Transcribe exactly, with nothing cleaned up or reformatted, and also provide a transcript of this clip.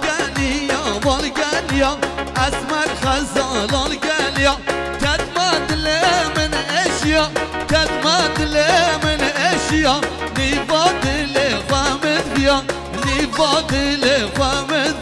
Geliya, wal geliya, esmer xezal al geliya. Kedma dilê min eşiya, kedma dilê min eşiya. Nîva dilê xwe min viya, nîva dilê xwe min